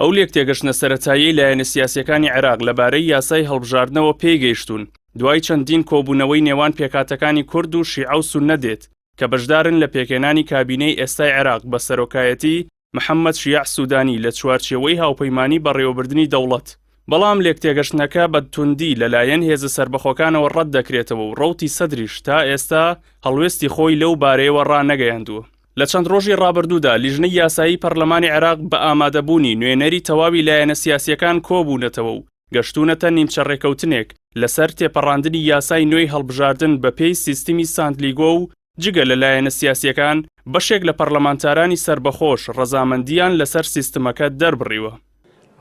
ئەو لێکتێگەشتنە سەرەتاییەی لایەنە سیاسییەکانی عێراق لەبارەی یاسای هەڵبژاردنەوە پێی گەیشتوون، دوای چەندین کۆبوونەوەی نێوان پێکهاتەکانی کورد و شیعە و سوننە دێت کە بەشدارن لە پێکهێنانی کابینەی ئێستای عێراق بە سەرۆکایەتی محەممەد شیاع سوودانی لە چوارچێوەی هاوپەیمانی بەڕێوەبردنی دەوڵەت. بەڵام لێکتێگەشتنەکە بە توندی لەلایەن هێزە سەربەخۆکانەوە ڕەتدەکرێتەوە و ڕەوتی سەدریش تا ئێستا هەڵوێستی خۆی لەو بارەیەوە ڕانەگەیاندووە. لە چەند ڕۆژی ڕابردوودا لیژنەی یاسایی پەرلەمانی عێراق بە ئامادەبوونی نوێنەری تەواوی لایەنە سیاسییەکان کۆبوونەتەوە و گەشتوونەتە نیمچە ڕێکەوتنێک لەسەر تێپەڕاندنی یاسای نوێی هەڵبژاردن بەپێی سیستمی سانتلیگۆ و جگە لە لایەنە سیاسییەکان بەشێک لە پەرلەمانتارانی سەربەخۆش ڕەزامەندییان لەسەر سیستمەکە دەربڕیوە.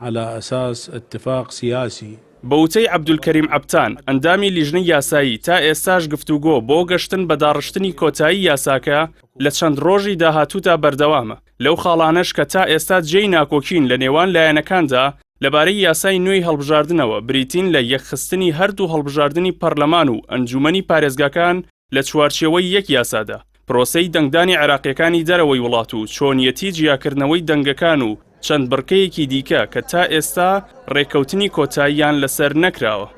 علی اساس اتفاق سیاسی. بە وتەی عەبدولکەریم عەبتان، ئەندامی لیژنەی یاسایی، تا ئێستاش گفتوگۆ بۆ گەشتن بە داڕشتنی کۆتایی یاساکە لە چەند ڕۆژی داهاتوودا بەردەوامە، لەو خاڵانەش کە تا ئێستا جێی ناکۆکین لە نێوان لایەنەکاندا لەبارەی یاسای نوێی هەڵبژاردنەوە بریتین لە یەکخستنی هەردوو هەڵبژاردنی پەرلەمان و ئەنجوومەنی پارێزگاکان لە چوارچێوەی یەک یاسادا، پرۆسەی دەنگدانی عێراقییەکانی دەرەوەی وڵات و چۆنیەتی جیاکردنەوەی دەنگەکان و چەند بڕگەیەکی دیکە کە تا ئێستا ڕێککەوتنی کۆتاییان لەسەر نەکراوە.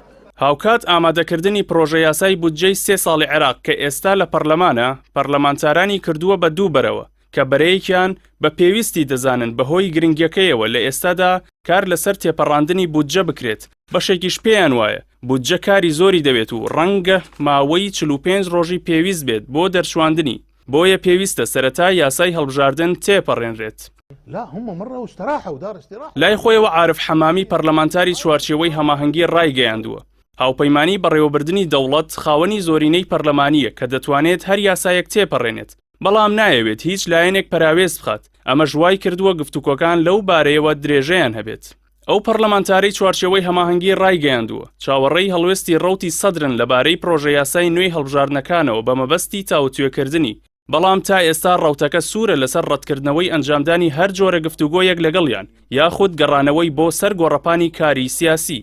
هاوکات ئامادەکردنی پڕۆژەیاسای بودجەی سێ ساڵی عێراق کە ئێستا لە پەرلەمانە، پەرلەمانتارانی کردووە بە دوو بەرەوە کە بەرەیەکیان بە پێویستی دەزانن بەهۆی گرنگیەکەیەوە لە ئێستادا کار لەسەر تێپەڕاندنی بودجە بکرێت، بەشێکیش پێیان وایە بودجە کاری زۆری دەوێت و ڕەنگە ماوەی 45 ڕۆژی پێویست بێت بۆ دەرچواندنی، بۆیە پێویستە سەرەتا یاسای هەڵبژاردن تێپەڕێنرێت. لای خۆیەوە عارف حەمامی پەرلەمانتاری چوارچێوەی هەماهەنگی ڕایگەیاندووە، هاوپەیمانی بەڕێوەبردنی دەوڵەت خاوەنی زۆرینەی پەرلەمانییە کە دەتوانێت هەر یاسایەک تێپەڕێنێت، بەڵام نایەوێت هیچ لایەنێک پەراوێز بخات، ئەمەش وای کردووە گفتوکۆکان لەو بارەیەوە درێژەیان هەبێت. ئەو پەرلەمانتارەی چوارچێوەی هەماهەنگی ڕایگەیاندووە، چاوەڕێی هەڵوێستی ڕەوتی سەدرن لەبارەی پڕۆژەیاسای نوێی هەڵبژاردنەکانەوە بە مەبەستی تاوتوێکردنی، بەڵام تا ئێستا ڕەوتەکە سوورە لەسەر ڕەتکردنەوەی ئەنجامدانی هەر جۆرە گفتوگۆیەک لەگەڵیان یاخود گەڕانەوەی بۆ سەر گۆڕەپانی کاری سیاسی.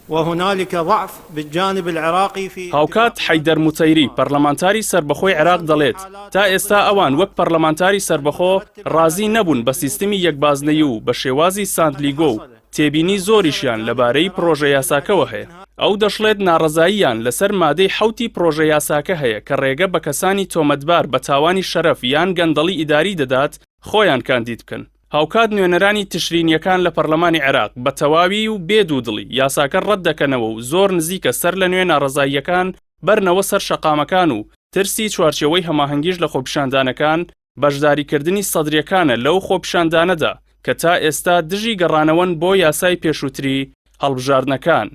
وهنالک ضعف بالجانب العراقی فی هاوکات حەیدەر موتەیری، پەرلەمانتاری سەربەخۆی عێراق دەڵێت، تا ئێستا ئەوان وەک پەرلەمانتاری سەربەخۆ ڕازی نەبوون بە سیستمی یەک بازنەیی و بە شێوازی سانتلیگۆ و تێبینی زۆریشیان لەبارەی پڕۆژە یاساکەوە هەیە. ئەو دەشڵێت ناڕەزاییان لەسەر مادەی حەوتی پڕۆژە یاساکە هەیە کە ڕێگە بە کەسانی تۆمەتبار بە تاوانی شەرەف یان گەندەڵی ئیداری دەدات خۆیان کاندید بکەن. هاوکات نوێنەرانی تشرینییەکان لە پەرلەمانی عێراق بە تەواوی و بێ دوودڵی یاساکە ڕەت دەکەنەوە و زۆر نزیکە سەر لە نوێ ناڕەزاییەکان بەرنەوە سەر شەقامەکان و ترسی چوارچێوەی هەماهەنگیش لە خۆپیشاندانەکان بەشداریکردنی سەدرییەکانە لەو خۆپیشاندانەدا کە تا ئێستا دژی گەڕانەوەن بۆ یاسای پێشووتری هەڵبژاردنەکان.